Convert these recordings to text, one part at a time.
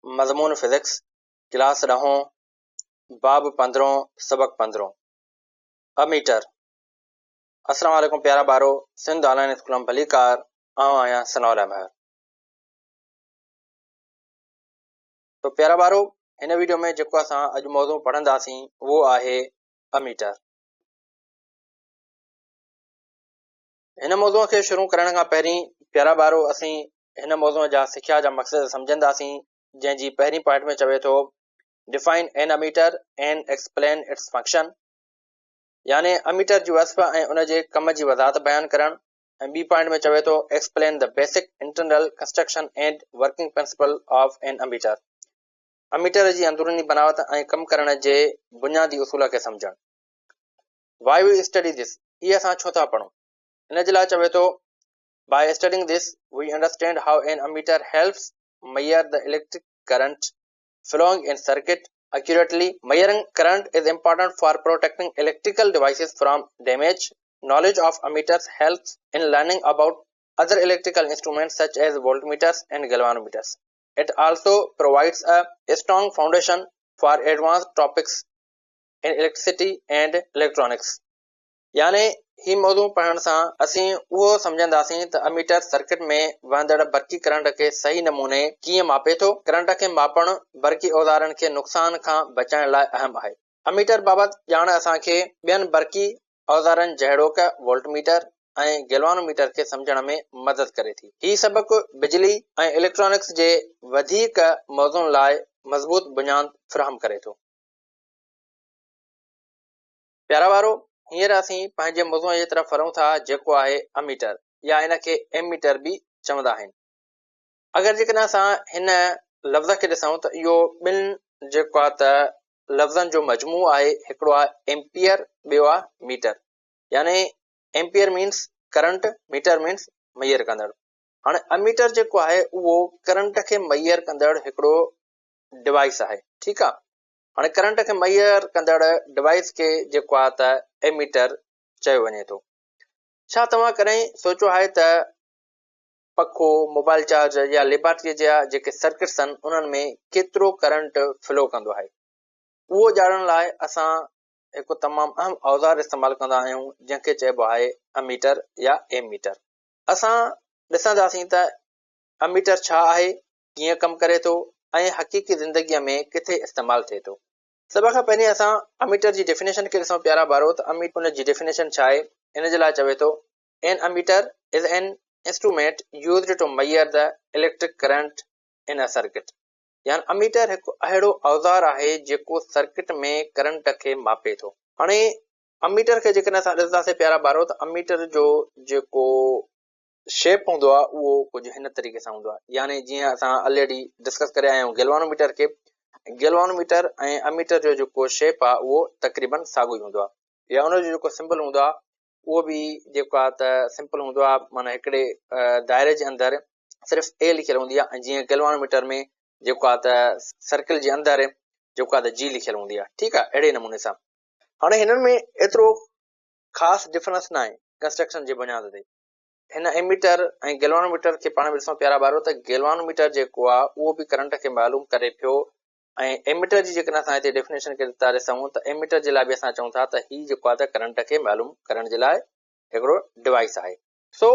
مضمون physics, class ڏهون، باب پندرهون، سبق پندرهون. اميٽر. السلام عليڪم پيارا ٻارو، سنڌ آن لائين اسڪول ۾ ڀليڪار، آئون آهيان ثناء الله مهر. تو پيارا ٻارو، هن ويڊيو ۾ جيڪو اسان اڄ موضوع پڙهنداسين اهو آهي اميٽر. هن موضوع کي شروع ڪرڻ کان پهرين پيارا ٻارو اسين هن موضوع جا سکيا جا مقصد سمجهنداسين جنهن جي پهرين پوائنٽ ۾ چوي ٿو Define an ammeter and explain its function يعني اميٽر جي وصف ۽ ان جي ڪم جي وضاحت بيان ڪرڻ ۽ ٻي پوائنٽ ۾ چوي ٿو Explain the basic internal construction and working principle of an ammeter ammeter جي اندروني بناوت ۽ ڪم ڪرڻ جي بنيادي اصول کي سمجهڻ. Why we study this هي اسان ڇو ٿا پڙهون؟ ان جي لاء چوي ٿو By studying this, we understand how an ammeter helps measure the electric current flowing in circuit accurately. Measuring current is important for protecting electrical devices from damage. Knowledge of ammeters helps in learning about other electrical instruments such as voltmeters and galvanometers. It also provides a strong foundation for advanced topics in electricity and electronics. يعني هي موضوع پڙهڻ سان اسين اهو سمجهنداسين ته اميٽر circuit ۾ وهندڙ برقي current کي صحيح نموني ڪيئن ماپي ٿو. ڪرنٽ کي ماپڻ برقي اوزارن کي نقصان کان بچائڻ لاء اهم آهي. اميٽر بابت ڄاڻ اسان کي ٻين برقي اوزارن جهڙوڪ وولٽ ميٽر ۽ گيلوانو ميٽر کي سمجهڻ ۾ مدد ڪري ٿي. هي سبق بجلي ۽ اليڪٽرانڪس جي وڌيڪ موضوعن لاء مضبوط بنياد فراهم ڪري ٿو. پيارا ٻارو! هينئر اسين پنهنجي موضوع جي طرف هلون ٿا جيڪو آهي اميٽر يا ان کي ايميٽر به چوندا آهن. اگر جيڪڏهن اسان هن لفظ کي ڏسون ته اهو ٻن جيڪو آهي ته لفظن جو مجموعو آهي هڪڙو آهي ايمپيئر ٻيو آهي ميٽر يعني ampere means current meter means measure ڪندڙ. هاڻي اميٽر جيڪو آهي اهو ڪرنٽ کي ميئر ڪندڙ هڪڙو ڊوائيس آهي ٺيڪ آهي. هاڻي ڪرنٽ کي ميئر ڪندڙ ڊوائيس کي جيڪو آهي ته ايميٽر چيو وڃي ٿو. ڇا توهان ڪڏهن سوچيو آهي ته پکو، موبائل چارجر يا ليبارٽري جا جيڪي سرڪٽس آهن انهن ۾ ڪيترو ڪرنٽ فلو ڪندو آهي؟ اهو ڄاڻڻ لاء اسان هڪ تمام اهم اوزار استعمال ڪندا آهيون جنهن کي چئبو آهي اميٽر يا ايميٽر. اسان ڏسنداسين ته اميٽر ڇا آهي؟ ڪيئن ڪم ڪري ٿو ۽ حقيقي زندگيء ۾ ڪٿي استعمال ٿئي ٿو. سڀ کان پهرين اسان اميٽر جي ڊيفينيشن کي ڏسون پيارا ٻارو ته اميٽر ان جي ڊيفينيشن ڇا آهي ان جي لاء چوي ٿو An ammeter is an instrument used to measure the electric current in a circuit يعني اميٽر هڪ اهڙو اوزار آهي جيڪو سرڪٽ ۾ ڪرنٽ کي ماپي ٿو. هاڻي اميٽر کي جيڪڏهن اسان ڏسنداسين پيارا ٻارو ته اميٽر جو جيڪو شيپ هوندو آهي اهو ڪجهه هن طريقي سان هوندو آهي يعني جيئن اسان الريڊي ڊسڪس ڪري آيا آهيون گيلوانو ميٽر کي گيلوانو ميٽر ۽ اميٽر جو جيڪو شيپ آهي اهو تقريبن ساڳيو ئي هوندو آهي يا ان جو جيڪو سمبل هوندو آهي اهو به جيڪو آهي ته سمپل هوندو آهي معنی هڪڙي دائري جي اندر صرف اي لکيل هوندي آهي ۽ جيئن گيلوانو ميٽر ۾ جيڪو آهي ته سرڪل جي اندر جيڪو آهي ته جي لکيل هوندي آهي ٺيڪ آهي اهڙي نموني سان هاڻي هنن ۾ ايترو خاص ڊفرنس ناهي ڪنسٽرڪشن جي بنياد تي هن ايميٽر ۽ گيلوانوميٽر کي پاڻ ۾ ڏسون پيارا ٻارو ته گيلوانوميٽر جيڪو آهي اهو به ڪرنٽ کي معلوم ڪري پيو ۽ ايميٽر جي جيڪڏهن اسان هتي ڊيفينيشن کي ٿا ڏسون ته ايميٽر جي لاء به اسان چئون ٿا ته هي جيڪو آهي ته ڪرنٽ کي معلوم ڪرڻ جي لاء هڪڙو ڊوائس آهي. سو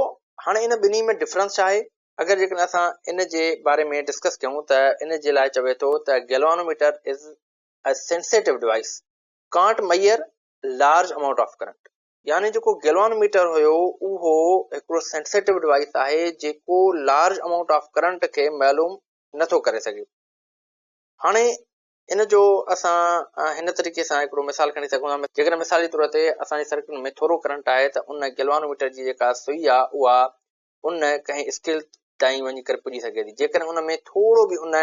هاڻي ان ٻنهي ۾ ڊفرنس ڇا آهي؟ اگر جيڪڏهن اسان ان جي باري ۾ ڊسڪس ڪيون ته ان جي لاء چوي ٿو ته galvanometer is a sensitive device can't measure large amount of current يعني جيڪو گيلوان ميٽر هيو اهو هڪڙو سينسيٽو ڊوائيس آهي جيڪو لارج امائونٽ آف ڪرنٽ کي معلوم نٿو ڪري سگهي. هاڻي ان جو اسان هن طريقي سان هڪڙو مثال کڻي سگهون ٿا جيڪڏهن مثالي طور تي اسان جي سرڪٽ ۾ ٿورو ڪرنٽ آهي ته ان گيلوان ميٽر جي جيڪا سئي آهي اها ان ڪنهن اسڪيل تائين وڃي ڪري پڄي سگهي ٿي. جيڪڏهن ان ۾ ٿورو به ان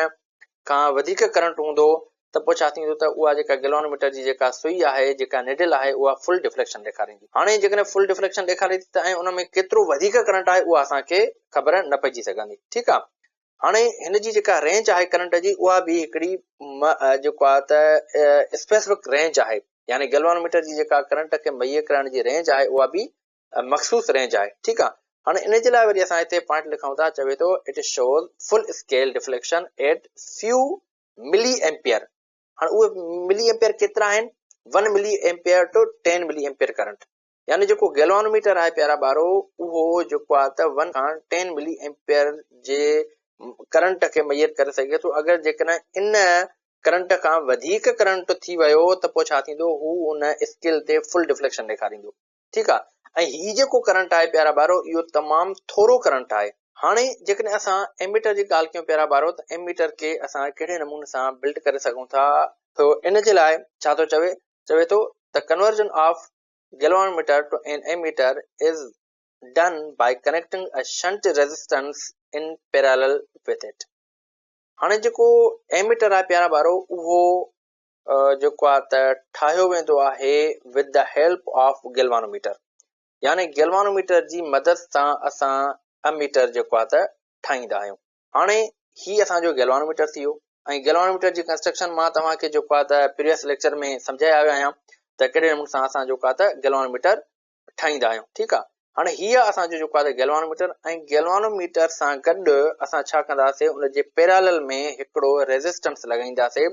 کان وڌيڪ ڪرنٽ هوندو ته پوء ڇا ٿيندو ته اها جيڪا گيلوانوميٽر جي جيڪا سئي آهي جيڪا نيڊل آهي اها فل ڊفليڪشن ڏيکاريندي. هاڻي جيڪڏهن فل ڊفليڪشن ڏيکاري ٿي ته ۽ ان ۾ ڪيترو وڌيڪ ڪرنٽ آهي اها اسان کي خبر نه پئجي سگهندي. ٺيڪ آهي. هاڻي هن جي جيڪا رينج آهي ڪرنٽ جي اها به هڪڙي جيڪو آهي ته اسپيسفڪ رينج آهي يعني گيلوانوميٽر جي جيڪا ڪرنٽ کي مهيا ڪرڻ جي رينج آهي اها به مخصوص رينج آهي ٺيڪ آ. هاڻي ان جي لاء وري اسان هتي پوائنٽ لکون ٿا، چوي ٿو it shows full scale deflection at few milli ampere. هاڻي اهي ملي ايمپيئر ڪيترا آهن؟ 1 milli ampere to 10 milli ampere current. يعني جيڪو گيلوانوميٽر آهي پيارا ٻارو اهو جيڪو آهي ته 1 کان 10 ملي ايمپيئر جي ڪرنٽ کي ميئر ڪري سگهي ٿو. اگر جيڪڏهن ان ڪرنٽ کان وڌيڪ ڪرنٽ ٿي ويو ته پوء ڇا ٿيندو؟ هو ان اسڪيل تي فل ڊفليڪشن ڏيکاريندو. ٺيڪ آ ۽ هي جيڪو ڪرنٽ آهي پيارا ٻارو اهو تمام ٿورو ڪرنٽ آهي. هاڻي جيڪڏهن اسان ايميٽر جي ڳالهه ڪيون پيارا ٻارو ته ايميٽر کي اسان ڪهڙي نموني سان بلڊ ڪري سگهون ٿا. سو ان جي لاء ڇا ٿو چوي؟ چوي ٿو ته conversion of galvanometer to an ammeter is done by connecting a shunt resistance in parallel with it. هاڻي جيڪو ايميٽر آهي پيارا ٻارو اهو جيڪو آهي ته ٺاهيو ويندو آهي with the help of galvanometer يعني گيلوانوميٽر جي مدد سان اسان اميٽر جيڪو آهي ته ٺاهيندا آهيون. هاڻي هي اسان جو گيلوانوميٽر ٿي ويو ۽ گيلوانوميٽر جي ڪنسٽرڪشن مان توهان کي جيڪو آهي ته پريويس ليڪچر ۾ سمجهائي آيو آهيان ته ڪهڙي نموني سان اسان جيڪو آهي ته گيلوانوميٽر ٺاهيندا آهيون. ٺيڪ آهي، هاڻي هي آهي اسان جو جيڪو آهي ته گيلوانوميٽر ۽ گيلوانوميٽر سان گڏ اسان ڇا ڪنداسي ان جي پيرالل ۾ هڪڙو ريزسٽنس لڳائينداسي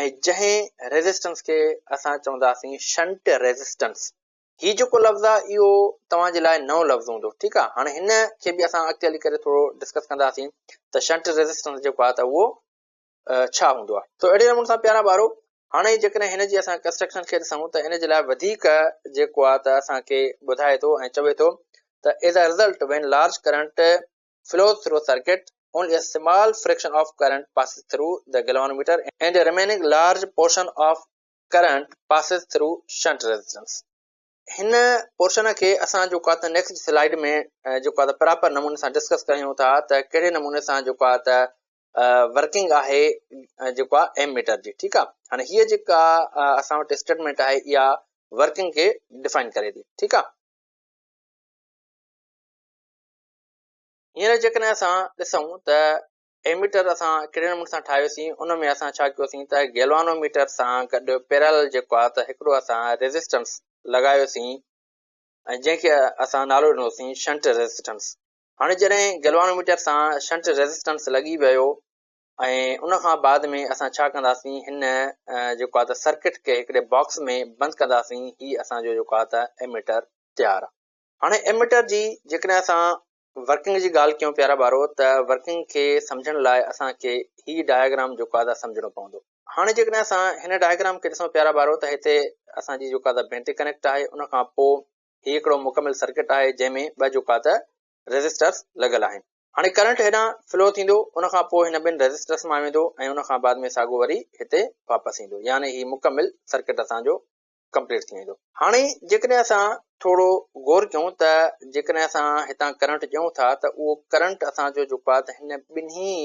۽ جنهن ريزسٽنس کي اسان چونداسين شنٽ ريزسٽنس. هي جيڪو لفظ آهي اهو توهان جي لاء نئون لفظ هوندو. ٺيڪ آهي، هاڻي هن کي به اسان اڳتي هلي ڪري ٿورو ڊسڪس ڪنداسين ته شنٽ ريزسٽنس جيڪو آهي ته اهو ڇا هوندو آهي. تو اهڙي نموني سان پيارا ٻارو هاڻي جيڪڏهن هن جي اسان ڪنسٽرڪشن کي ڏسون ته ان جي لاء وڌيڪ جيڪو آهي ته اسان کي ٻڌائي ٿو ۽ چوي ٿو ته as a result when large current flows through circuit, only a small fraction of current passes through the galvanometer and a remaining large portion of current passes through shunt resistance. هن پورشن کي اسان جيڪو آهي ته next slide ۾ جيڪو آهي ته proper نموني سان ڊسڪس ڪيون ٿا ته ڪهڙي نموني سان جيڪو آهي ته ورڪنگ آهي جيڪو آهي ايم ميٽر جي. ٺيڪ آهي، هاڻي هيء جيڪا اسان وٽ اسٽيٽمينٽ آهي اها ورڪنگ کي ڊفائن ڪري ٿي. ٺيڪ آهي، هينئر جيڪڏهن اسان ڏسون ته ايميٽر اسان ڪهڙي نموني سان ٺاهيوسين، ان ۾ اسان ڇا ڪيوسين ته گيلوانوميٽر سان گڏ پيرالل جيڪو آهي ته هڪڙو اسان ريزسٽنس لڳايوسين ۽ جنهن کي اسان نالو ڏنوسين شنٽ ريزسٽنس. هاڻي جڏهن گيلوانوميٽر سان شنٽ ريزسٽنس لڳي ويو ۽ ان کان بعد ۾ اسان ڇا ڪنداسين، هن جيڪو آهي ته سرڪٽ کي هڪڙي باڪس ۾ بند ڪنداسين، هي اسان جو جيڪو آهي ته ايميٽر تيار آهي. هاڻي ايميٽر جي جيڪڏهن اسان ورڪنگ جي ڳالهه ڪيون پيارا ٻارو ته ورڪنگ کي سمجهڻ لاء اسان کي هي ڊائگرام جيڪو آهي سمجهڻو پوندو. هاڻي جيڪڏهن اسان هن ڊائگرام کي ڏسون پيارا ٻارو ته هتي اسان جي جيڪا ته بيٽري ڪنيڪٽ آهي، ان کان پوء هي هڪڙو مڪمل سرڪٽ آهي جنهن ۾ ٻه جيڪا ته ريزسٽرس لڳل آهن. هاڻي ڪرنٽ هيڏانهن فلو ٿيندو، ان کان پوء هن ٻن ريزسٽرس مان ويندو ۽ ان کان بعد ۾ ساڳو وري هتي واپس ايندو، يعني هي مڪمل سرڪٽ اسان جو ڪمپليٽ ٿي ويندو. هاڻي جيڪڏهن اسان ٿورو غور ڪيون ته جيڪڏهن اسان هتان ڪرنٽ ڏيون ٿا ته اهو ڪرنٽ اسان جو جيڪو آهي ته هن ٻنهي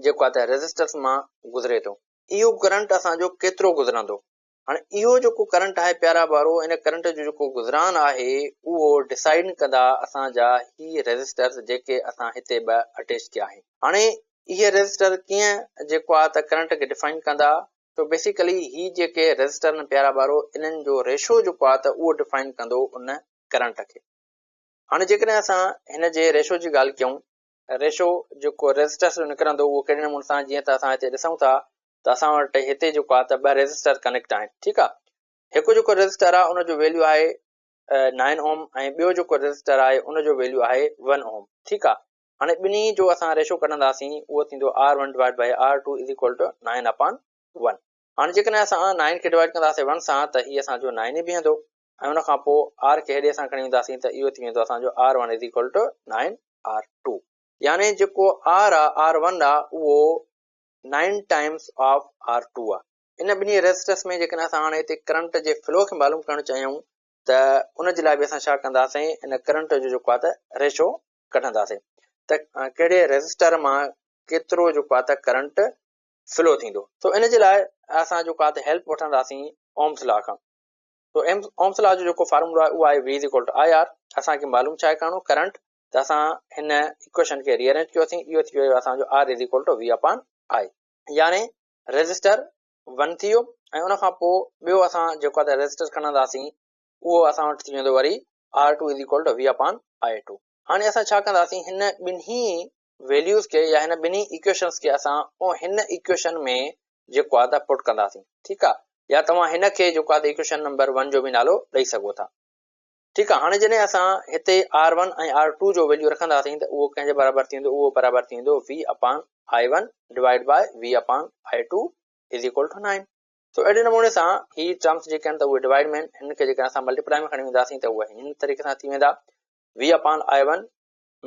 جيڪو آهي ته ريزسٽرس مان گذري ٿو. اهو ڪرنٽ اسان جو ڪيترو گذرندو؟ هاڻي اهو جيڪو ڪرنٽ آهي پيارا ٻارو ان ڪرنٽ جو جيڪو گذران آهي اهو ڊسائيڊ ڪندا اسان جا هي ريزسٽرس جيڪي اسان هتي ٻه اٽيچ ڪيا آهن. هاڻي اهي ريزسٽر ڪيئن جيڪو آهي ته ڪرنٽ کي ڊفائن ڪندا؟ تو بيسيڪلي هي جيڪي ريزسٽر آهن پيارا ٻارو انهن جو ريشو جيڪو آهي ته اهو ڊفائن ڪندو ان ڪرنٽ کي. هاڻي جيڪڏهن اسان هن جي ريشو جي ڳالهه ڪيون، ريشو جيڪو ريزسٽرس جو نڪرندو اهو ڪهڙي نموني سان، جيئن ته اسان هتي ڏسون ٿا ته اسان وٽ هتي جيڪو آهي ته ٻه ريزسٽر ڪنيڪٽ آهن. ٺيڪ آهي، هڪ جيڪو ريزسٽر آهي ان جو ويليو آهي 9 اوم ۽ ٻيو جيڪو ريزسٽر آهي ان جو ويليو آهي 1 اوم. ٺيڪ آهي، هاڻي ٻنهي جو اسان ريشو ڪڍنداسين اهو ٿيندو R one divide by R two is equal to nine upon one. هاڻي جيڪڏهن اسان نائن کي ڊوائيڊ ڪنداسين ون سان ته هي اسان جو نائن ئي بيهندو ۽ ان کان پوء آر کي هيڏي اسان کڻي وينداسين ته اهو ٿي ويندو اسان جو R one is equal to nine R two. يعني جيڪو آر آ آر ون آ اهو nine times of R two آ. ان ٻنهي ريزسٽرس ۾ جيڪڏهن اسان هاڻي هتي ڪرنٽ جي فلو کي معلوم ڪرڻ چاهيون ته ان جي لاء به اسان ڇا ڪنداسين ان ڪرنٽ جو جيڪو آ ته ريشو ڪڍنداسين ته ڪهڙي ريزسٽر مان ڪيترو جيڪو آهي ته ڪرنٽ فلو ٿيندو. سو ان جي لاء اسان جيڪو آهي ته هيلپ وٺنداسين اومس لا کان. سو اومس لا جو جيڪو فارمولو آهي اهو آهي V is equal to I R. اسان کي معلوم ڇا آهي ڪرڻو ڪرنٽ، ته اسان هن ايڪويشن کي ري ارينج ڪيوسين، اهو ٿي ويو اسان جو R is equal to V upon I، يعني ريزسٽر 1 ٿي ويو ۽ ان کان پوء ٻيو اسان جيڪو آهي ته ريزسٽر کڻنداسين اهو اسان وٽ ٿي ويندو وري R two is equal to V upon I two. هاڻي اسان ڇا ڪنداسين هن ٻنهي ويليوز کي يا هن ٻنهي ايڪويشنز کي اسان هن ايڪويشن ۾ جيڪو آهي ته پٽ ڪنداسين ٺيڪ آهي يا توهان هن کي جيڪو آهي ايڪويشن نمبر 1 جو به نالو ڏئي سگهو ٿا ٺيڪ آهي. هاڻي جڏهن اسان هتي آر ون ۽ آر ٽو جو ويليو رکنداسين ته اهو ڪنهن جي برابر ٿيندو اهو برابر ٿيندو V upon I one divide by V upon I two is equal to 9. سو اهڙي نموني سان هي ٽرمس جيڪي آهن ته اهي ڊوائيڊ ۾ آهن هن کي جيڪڏهن اسان ملٽيپلائي ۾ کڻي وينداسين ته اهي هن طريقي سان ٿي ويندا V upon I one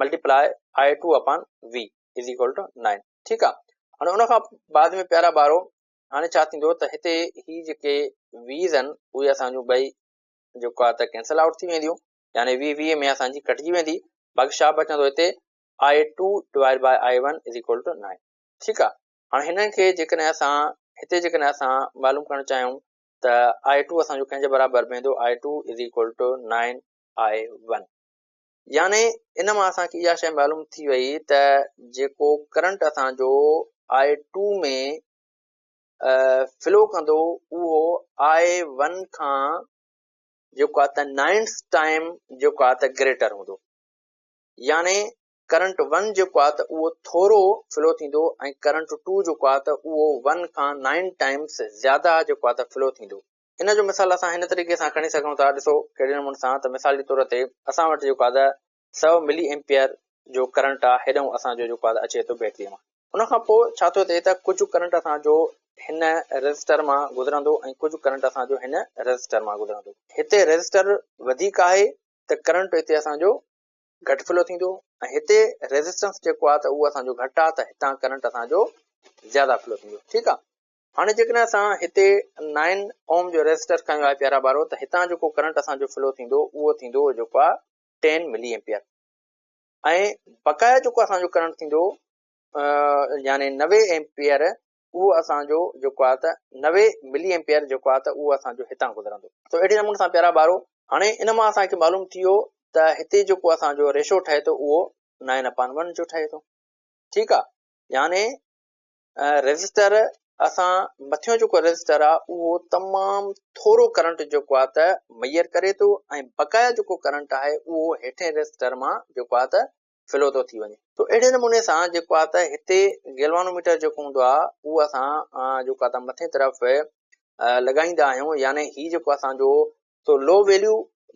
multiply I two upon V is equal to 9. ٺيڪ آهي. هاڻي ان کان بعد ۾ پيارا ٻارو هاڻي ڇا ٿيندو ته هتي هي جيڪي ويز آهن اهي اسان جون ٻئي جيڪو آهي ته ڪينسل آئوٽ ٿي وينديون يعني وي وي ۾ اسان جي ڪٽجي ويندي باقي ڇا بچندو هتي I two divide by I one is equal to 9. ٺيڪ آهي. هاڻي هنن کي جيڪڏهن اسان هتي جيڪڏهن اسان معلوم ڪرڻ چاهيون ته آء ٽو اسان جو ڪنهن جي برابر بيهندو I two is equal to 9 I one يعني ان مان اسان کي اها شيء معلوم ٿي وئي ته جيڪو ڪرنٽ اسان جو آء ٽو ۾ فلو ڪندو اهو آء ون کان جيڪو آهي ته نائنس ٽائيم جيڪو آهي ته گريٽر هوندو يعني ڪرنٽ ون جيڪو آهي ته اهو ٿورو فلو ٿيندو ۽ ڪرنٽ ٽو جيڪو آهي ته اهو ون کان نائن ٽائمس زياده جيڪو آهي ته فلو ٿيندو. ان جو مثال اسان هن طريقي سان کڻي سگهون ٿا، ڏسو ڪهڙي نموني سان ته مثال جي طور تي اسان وٽ جيڪو آهي ته سئو ملي ايمپيئر جو ڪرنٽ آهي هيڏانهن اسان جو جيڪو آهي ته اچي ٿو بيٽري مان. ان کان پوء ڇا ٿو ٿئي ته ڪجهه ڪرنٽ اسان جو هن ريزسٽر مان گذرندو ۽ ڪجهه ڪرنٽ اسان جو هن ريزسٽر مان گذرندو. هتي ريزسٽر وڌيڪ آهي ته ڪرنٽ هتي اسان جو گهٽ فلو ٿيندو ۽ هتي ريزسٽنس جيڪو آهي ته اهو اسان جو گهٽ آهي ته هتان ڪرنٽ اسان جو زياده فلو ٿيندو. ٺيڪ آهي. هاڻي جيڪڏهن اسان هتي 9 اوم جو ريزسٽر کنيو آهي پيارا ٻارو ته هتان جيڪو ڪرنٽ اسان جو فلو ٿيندو اهو ٿيندو جيڪو آهي 10 ملي ايمپيئر ۽ بقايا جيڪو اسان جو ڪرنٽ ٿيندو يعني 90 ايمپيئر اهو اسان جو جيڪو آهي ته 90 ملي ايمپيئر جيڪو آهي ته اهو اسان جو هتان گذرندو. سو اهڙي نموني سان پيارا ٻارو هاڻي ان مان اسان کي معلوم ٿي ويو ته هتي جيڪو اسان جو ريشو ٺهي ٿو اهو نائن اپان ون جو ٺهي ٿو. ٺيڪ آهي. يعني ريزسٽر اسان مٿيون جيڪو ريزسٽر آهي اهو تمام ٿورو ڪرنٽ جيڪو آهي ته ميئر ڪري ٿو ۽ بقايا جيڪو ڪرنٽ آهي اهو هيٺين ريزسٽر مان جيڪو آهي ته فلو ٿو ٿي وڃي. تو اهڙي نموني سان جيڪو آهي ته هتي گيلوانوميٽر جيڪو هوندو آهي اهو اسان جيڪو آهي ته مٿين طرف لڳائيندا آهيون يعني هي جيڪو اسان جو تو لو ويليو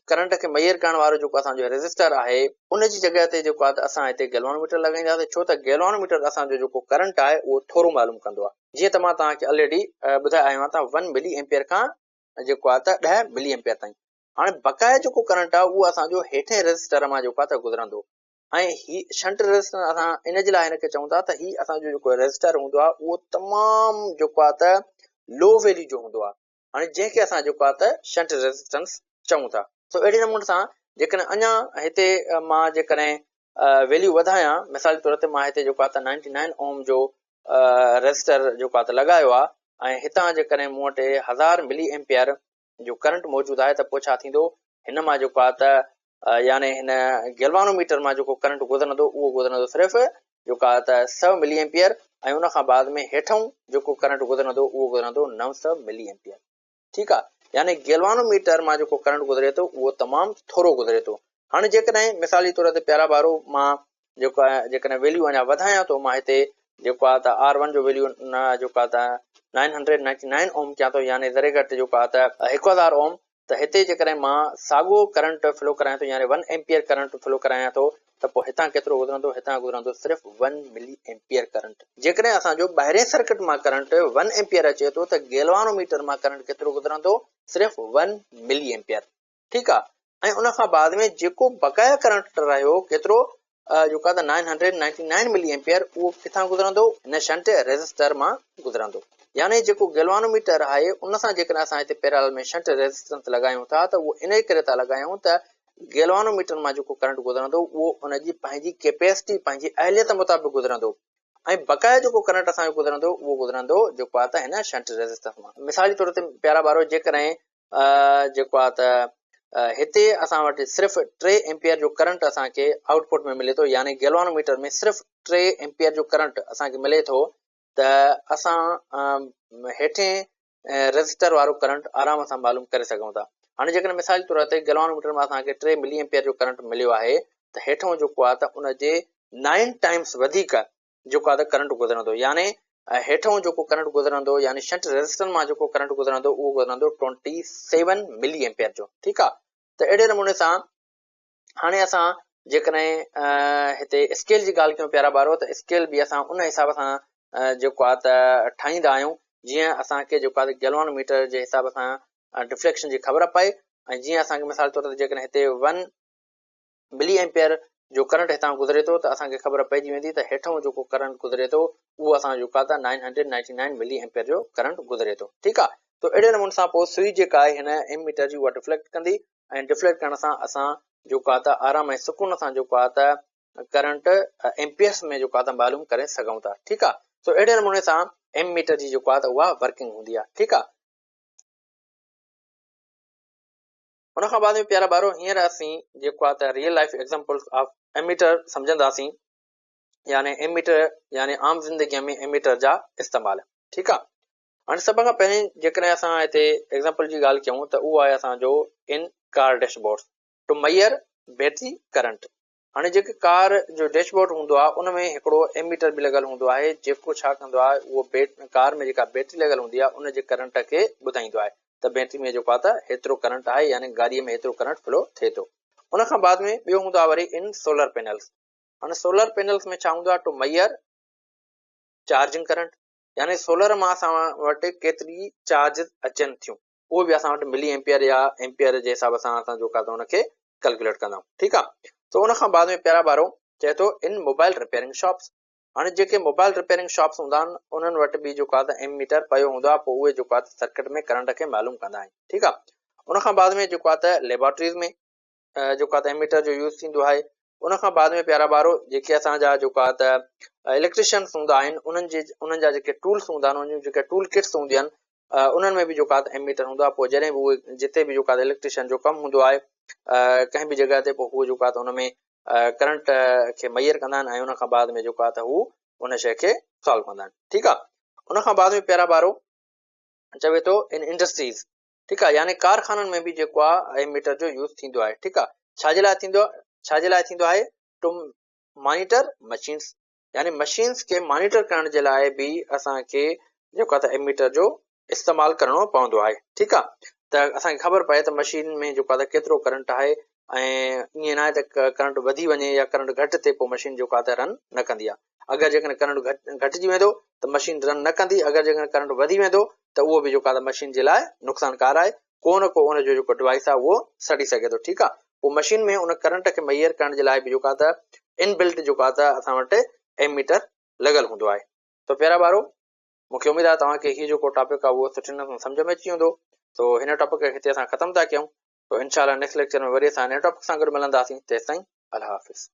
ڪرنٽ کي ميئر ڪرڻ وارو جيڪو اسان جو ريزسٽر آهي ان جي جڳهه تي جيڪو آهي ته اسان هتي گيلوانوميٽر لڳائينداسين ڇو ته گيلوانوميٽر اسان جو جيڪو ڪرنٽ آهي اهو ٿورو معلوم ڪندو آهي جيئن ته مان توهان کي الريڊي ٻڌائي آيو آهيان ته 1 ملي ايمپيئر کان جيڪو آهي ته 10 ملي ايمپيئر تائين هاڻي بقايا جيڪو ڪرنٽ آهي اهو اسان جو هيٺين ريزسٽر مان جيڪو آهي ته گذرندو ۽ هي شنٽ ريزسٽر اسان ان جي لاء هن کي چئون ٿا ته هي اسان جو جيڪو ريزسٽر هوندو آهي اهو تمام جيڪو آهي ته لو ويليو جو هوندو آهي هاڻي جنهن کي اسان جيڪو آهي ته شنٽ ريزسٽنس چئون ٿا. سو اهڙي نموني سان جيڪڏهن اڃا هتي مان جيڪڏهن ويليو وڌايان مثال جي طور تي مان هتي جيڪو آهي ته نائنٽي نائن اوم جو ريزسٽر جيڪو آهي ته لڳايو آهي ۽ هتان جيڪڏهن مون وٽ هزار ملي ايمپيئر جو ڪرنٽ موجود آهي ته پوء ڇا ٿيندو هن مان جيڪو آهي ته يعني هن گيلوانو ميٽر مان جيڪو ڪرنٽ گذرندو اهو گذرندو صرف جيڪو آهي ته 100 ملي ايمپيئر ۽ ان کان بعد ۾ هيٺئون جيڪو ڪرنٽ گذرندو اهو گذرندو 900 ملي ايمپيئر. ٺيڪ آهي يعني گيلوانو ميٽر مان جيڪو ڪرنٽ گذري ٿو اهو تمام ٿورو گذري ٿو. هاڻي جيڪڏهن مثال جي طور تي پيارا ٻارو مان جيڪو آهي جيڪڏهن ويليو اڃا وڌايان ٿو مان هتي جيڪو آهي ته آر ون جو ويليو جيڪو آهي ته nine hundred ninety nine ohm ڪيان ٿو يعني ذري گهٽ جيڪو آهي ته هڪ هزار اوم ته هتي جيڪڏهن مان ساڳو ڪرنٽ فلو ڪرايان ٿو يعني one ampere current flow ڪرايان ٿو ته پوء هتان ڪيترو گذرندو هتان گذرندو صرف ون ملي ايمپيئر ڪرنٽ. جيڪڏهن اسان جو ٻاهرين سرڪٽ مان ڪرنٽ ون ايمپيئر اچي ٿو ته گيلوانو ميٽر مان ڪرنٽ ڪيترو گذرندو صرف ون ملي ايمپيئر. ٺيڪ آ ۽ ان کان بعد ۾ جيڪو بقايا ڪرنٽ رهيو ڪيترو جيڪو آ ته 999 ملي ايمپيئر اهو ڪٿان گذرندو هن شنٽ ريزسٽر مان گذرندو يعني جيڪو گيلوانو ميٽر آهي ان سان جيڪڏهن اسان هتي پيرالل ۾ شنٽ ريزسٽنس لڳايون ٿا ته اهو ان ڪري ٿا لڳايون ته گيلوانو ميٽر مان جيڪو ڪرنٽ گذرندو اهو ان جي پنهنجي ڪيپيسٽي پنهنجي اهليت مطابق گذرندو ۽ بقايا جيڪو ڪرنٽ اسان جو گذرندو اهو گذرندو جيڪو آ ته هن شنٽ ريزسٽنس مان. مثال جي طور تي پيارا ٻارو جيڪڏهن جيڪو آهي ته هتي اسان وٽ صرف 3 ايمپيئر جو ڪرنٽ اسان کي آئوٽ پٽ ۾ ملي ٿو يعني گيلوانو ميٽر ۾ صرف 3 ايمپيئر جو ڪرنٽ اسان کي ملي ٿو ته اسان هيٺين ريزسٽر وارو ڪرنٽ آرام سان معلوم ڪري سگهون ٿا. هاڻي جيڪڏهن مثال جي طور تي گيلوانو ميٽر ۾ اسان کي 3 ملي ايمپيئر جو ڪرنٽ مليو آهي ته هيٺئون جيڪو آهي ته ان جي نائن ٽائمس وڌيڪ جيڪو آهي ته ڪرنٽ گذرندو يعني هيٺئون جيڪو ڪرنٽ گذرندو يعني شنٽ ريزسٽر مان جيڪو ڪرنٽ گذرندو اهو گذرندو ٽوئنٽي سيون ملي ايمپيئر جو ٺيڪ آهي ته اهڙي نموني سان هاڻي اسان جيڪڏهن هتي اسڪيل جي ڳالهه ڪيون پيارا ٻارو ته اسڪيل به اسان ان حساب سان جيڪو آهي ته ٺاهيندا آهيون جيئن اسان کي جيڪو آهي گيلون ميٽر جي حساب سان ڊفليڪشن جي خبر پئي ۽ جيئن اسان کي مثال طور تي جيڪڏهن هتي ون ملي ايمپيئر جو ڪرنٽ هتان گذري ٿو ته اسان کي خبر پئجي ويندي ته هيٺئون جيڪو ڪرنٽ گذري ٿو اهو اسان جو جيڪو آهي ته nine hundred ninety nine milliampere جو ڪرنٽ گذري ٿو ٺيڪ آهي تو اهڙي نموني سان پوء سوئي جيڪا آهي هن ايم ميٽر جي اها ڊفليڪٽ ڪندي ۽ ڊفليڪٽ ڪرڻ سان اسان جيڪو آهي ته آرام ۽ سڪون سان جيڪو آهي ته ڪرنٽ ايمپيئرس ۾ جيڪو آهي ته معلوم ڪري سگهون ٿا ٺيڪ آهي تو اهڙي نموني سان ايم ميٽر جي جيڪو آهي ته اها ورڪنگ هوندي آهي ٺيڪ آهي. ان کان بعد ۾ پيارا ٻارو هينئر اسين جيڪو آهي ته real life examples of ammeter سمجهنداسين يعني ايميٽر يعني عام زندگي ۾ ايميٽر جا استعمال ٺيڪ آهي هاڻي سڀ کان پهرين جيڪڏهن اسان هتي ايگزامپل جي ڳالهه ڪيون ته اهو آهي اسان جو in car dashboard to measure battery current هاڻي جيڪي ڪار جو ڊيش بورڊ هوندو آهي ان ۾ هڪڙو ايميٽر به لڳل هوندو آهي جيڪو ڇا ڪندو آهي اهو بيٽ ڪار ۾ جيڪا بيٽري لڳل هوندي آهي ان جي ڪرنٽ کي ٻڌائيندو آهي ته بيٽري ۾ جيڪو آهي ته هيترو ڪرنٽ آهي يعني گاڏي ۾ هيترو ڪرنٽ فلو ٿئي ٿو ان کان بعد ۾ ٻيو هوندو آهي وري ان سولر پينلز هاڻي سولر پينلز ۾ ڇا هوندو آهي ٽو ميئر چارجنگ ڪرنٽ يعني سولر مان اسان وٽ ڪيتري چارج اچن ٿيون اهو به اسان وٽ ملي ايمپيئر يا ايمپيئر جي حساب سان اسان جو ڪا ته ان کي ڪيلڪيوليٽ ڪندا آهيون ٺيڪ آهي سو ان کان بعد ۾ پيارا ٻارو چئي ٿو ان موبائل رپيئرنگ شاپس هاڻي جيڪي موبائل رپيئرنگ شاپس هوندا آهن انهن وٽ به جيڪو آهي ته ايم ميٽر پيو هوندو آهي پوء اهي جيڪو آهي ته سرڪٽ ۾ ڪرنٽ کي معلوم ڪندا آهن ٺيڪ آهي ان کان بعد ۾ جيڪو آهي ته ليبارٽريز ۾ جيڪو آهي ته ايم ميٽر جو يوز ٿيندو آهي ان کان بعد ۾ پيارا ٻارو جيڪي اسان جا جيڪو آهي ته اليڪٽريشنس هوندا آهن انهن جي انهن جا جيڪي ٽولس هوندا آهن انهن جون جيڪي ٽول ڪٽس هونديون آهن انهن ۾ به جيڪو آهي ته ايميٽر هوندو آهي پوء جڏهن به اهي جتي به جيڪو آهي اليڪٽريشن جو ڪم هوندو آهي ڪنهن به جڳهه تي پوء هو جيڪو آهي ته ان ۾ ڪرنٽ کي ميئر ڪندا آهن ۽ ان کان بعد ۾ جيڪو آهي ته هو ان شيء کي سالو ڪندا آهن ٺيڪ آهي ان کان بعد ۾ پيارا ٻارو چوي ٿو ان انڊسٽريز ٺيڪ آهي يعني ڪارخانن ۾ به جيڪو آهي ايميٽر جو يوز ٿيندو آهي ٺيڪ آهي ڇا جي لاء ٿيندو ڇا جي لاء ٿيندو آهي ٽو مانيٽر مشينس يعني مشينز کي مانيٽر ڪرڻ جي لاء به اسان کي جيڪو آهي ته ايميٽر جو استعمال ڪرڻو پوندو آهي ٺيڪ آهي ته اسان کي خبر پئي ته مشين ۾ جيڪو آهي ته ڪيترو ڪرنٽ آهي ۽ ائين ناهي ته ڪرنٽ وڌي وڃي يا ڪرنٽ گهٽ ٿئي پوء مشين جيڪو آهي ته رن نه ڪندي آهي اگر جيڪڏهن ڪرنٽ گهٽجي ويندو ته مشين رن نه ڪندي اگر جيڪڏهن ڪرنٽ وڌي ويندو ته اهو به جيڪو آهي ته مشين جي لاء نقصانڪار آهي ڪو نه ڪو ان جو جيڪو ڊوائس آهي اهو سڙي سگهي ٿو ٺيڪ آهي پوء مشين ۾ ان ڪرنٽ کي ميئر ڪرڻ جي لاء به جيڪو آهي ته ان بلٽ جيڪو آهي ته اسان وٽ ايم ميٽر لڳل هوندو آهي تو پيارا ٻارو مونکي اميد آهي توهان کي هي جيڪو ٽاپڪ آهي اهو سٺي نموني سمجھ ۾ اچي ويندو تو هن ٽاپڪ کي هتي اسان ختم ٿا ڪيون تو انشاء الله نيڪسٽ ليڪچر ۾ وري اسان هن ٽاپڪ سان گڏ ملنداسين تيستائين الله حافظ.